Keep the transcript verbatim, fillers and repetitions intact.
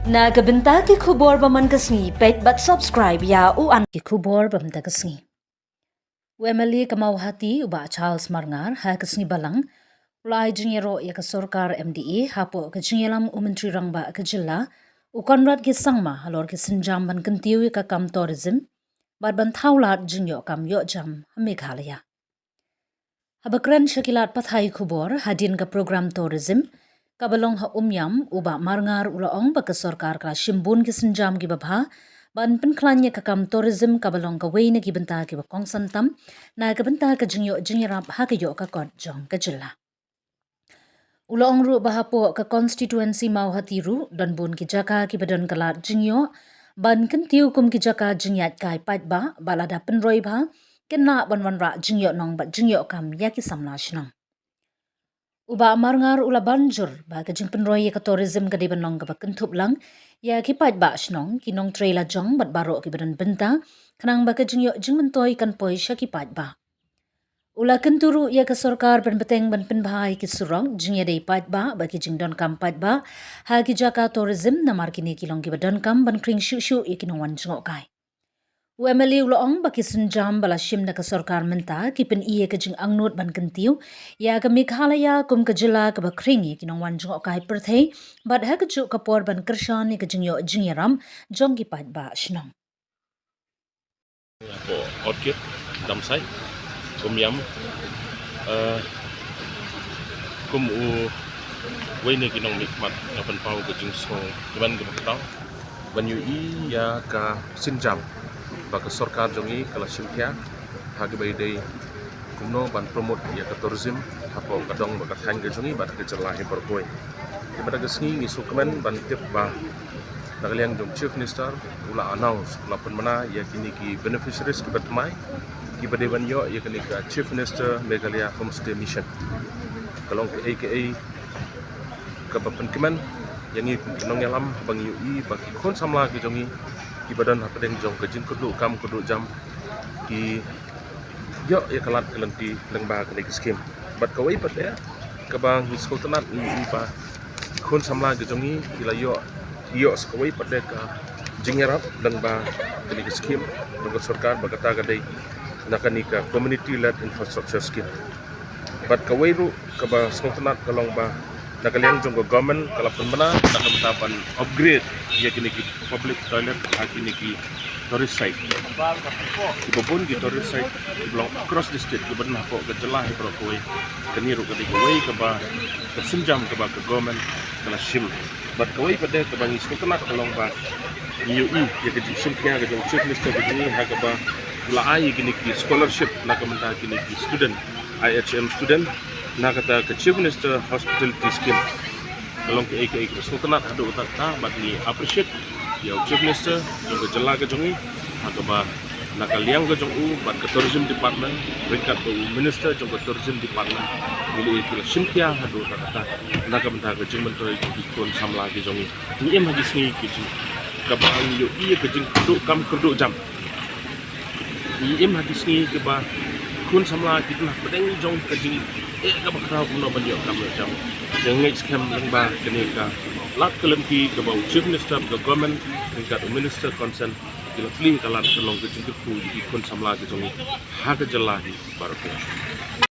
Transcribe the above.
Na ka bynta ki khubor ba man ka sngi, peit bad subscribe ïa u an ki khubor ba man ka sngi. U M L A ka Mawhati, u Bah Charles Marngar, ha ka sngi Balang, u la ai jingïaroh ïa ka sorkar M D A hapoh ka jingïalam u Myntri Rangbah ka jylla, u Conrad K Sangma, halor ki sienjam ban kyntiew ïa ka kam tourism bad ban thaw lad jingïoh kam ïoh jam ha Meghalaya. Haba kren sha ki lad pathai khubor hadien ka program tourism kaba long ha Umiam, u Bah Marngar u la ong ba ka sorkar ka la shim bun ki sienjam kiba bha ban pynkhlaiñ ïa ka kam tourism kaba long kawei na ki bynta kiba kongsan tam na ka bynta ka jingïoh jingïarap ha ka ïoh ka kot jong ka jylla. U la ong ruh ba hapoh ka constituency Mawhati ruh don bun ki jaka kiba don ka lad jingïoh ban kyntiew kum ki jaka jingïaid kai paidbah, ba lada pynroi bha kin lah ban wanrah jingïoh nong bad jingïoh kam ïa ki samla shnong. U Bah Marngar u la ban jur ba ka jingpynroi ïa ka tourism ka dei ban long kaba kynthup lang ïa ki paidbah shnong, ki nongtrei lajong bad baroh kiba don bynta, khnang ba ka jingïoh jingmyntoi kan poi sha ki paidbah. U la kyntu ruh ïa ka sorkar ban bteng ban pynbha ïa ki surok, jingïadei paidbah bad ki jingdonkam paidbah ha ki jaka tourism, namar kine ki long kiba donkam ban khring shuh shuh ïa ki nongwan jngohkai. U M L A u la ong ba ki sienjam ba la shim da ka sorkar mynta ki pyni ïa ka jingangnud ban kyntiew ïa ka Meghalaya kum ka jylla kaba khring ïa ki nongwan jngohkai pyrthei, bad ha kajuh ka por ban kyrshan ïa ka jingïoh jingïarap jong ki paidbah shnong. Hapoh Orchid, Damsai, Umiam, eh, kum uwei na ki nongmihkhmat, nga pynpaw ka jingsngewkmen kaba khraw ban ïohi ïa ka sienjam ba ka sorkar jong ngi ka la shim khia ha kaba ïadei kumno ban promote ïa ka tourism hapoh ka dong bad ka thaiñ ka jong ngi bad ka jylla hi baroh kawei. Te mynta ka sngi ngi sngewkmen ban tip ba na ka liang jong Chief Minister u la announce, u la pynbna ïa kine ki beneficiaries kiba thymmai kiba dei ban ïoh ïa kane ka Chief Minister Meghalaya Homestay Mission. Ka long kaei kaei kaba pynkmen ïa ngi kum ki nongïalam haba ngi ïohi ba ki khun samla ki jong ngi kiba don hapdeng jong ka jingkyrduh kam kyrduh jam ki ïoh ïa ka lad ka lynti lyngba kane ka skim. Bad kawei pat de kaba ngi sngewtynnat ngi ïohi ba khun samla ki jong ngi ki la ïoh, ki ïoh sa kawei pat de ka jingïarap lyngba kane ka skim jong ka sorkar, ba kata ka dei na kane ka community led infrastructure scheme. Bad kawei ruh kaba sngewtynnat ka long ba na ka liang jong ka government ka la pynbna na ka bynta ban upgrade ïa kine ki public toilet ha kine ki tourist site. Kiba bun ki tourist site kiba long across the state, kiba don hapoh ka jylla hi baroh kawei. Kane ruh ka dei kawei kaba ka sienjam kaba ka government ka la shim. Bad kawei pat de kaba ngi sngewtynnat ka long ba ngi ïohi ïa ka jingshim khia ka jong Chief Minister ka jong ngi ha kaba u la ai ïa kine ki scholarship na ka bynta kine ki student, I H M student, na kata ka Chief Minister Hospitality Scheme. Ka long kaei kaei kaba sngewtynnat haduh katta katta, bad ngi appreciate ïa u Chief Minister jong ka jylla ka jong ngi ha kaba na ka liang ka jong u bad ka Tourism Department, ryngkat bad u Minister jong ka Tourism Department, ngi la ïohi ki la shim khia haduh katta katta na ka bynta ka jingmyntoi jong ki khun samla ki jong ngi. Ngi im ha ki sngi ki jing kaba ngi ïohi ïa ka jingkyrduh kam kyrduh jam. Ngi im ha ki sngi kiba khun samla ki don hapdeng jong ka jingeh kaba khraw kumno ban ïoh kam ïoh jam. Ngi ngeit skhem lyngba kane ka lad ka lynti kaba u Chief Minister, ka government ryngkat u Minister concern ki la plie, ka lad ka long ka jingkyrkhu ïa ki khun samla ki jong ngi ha ka jylla hi baroh.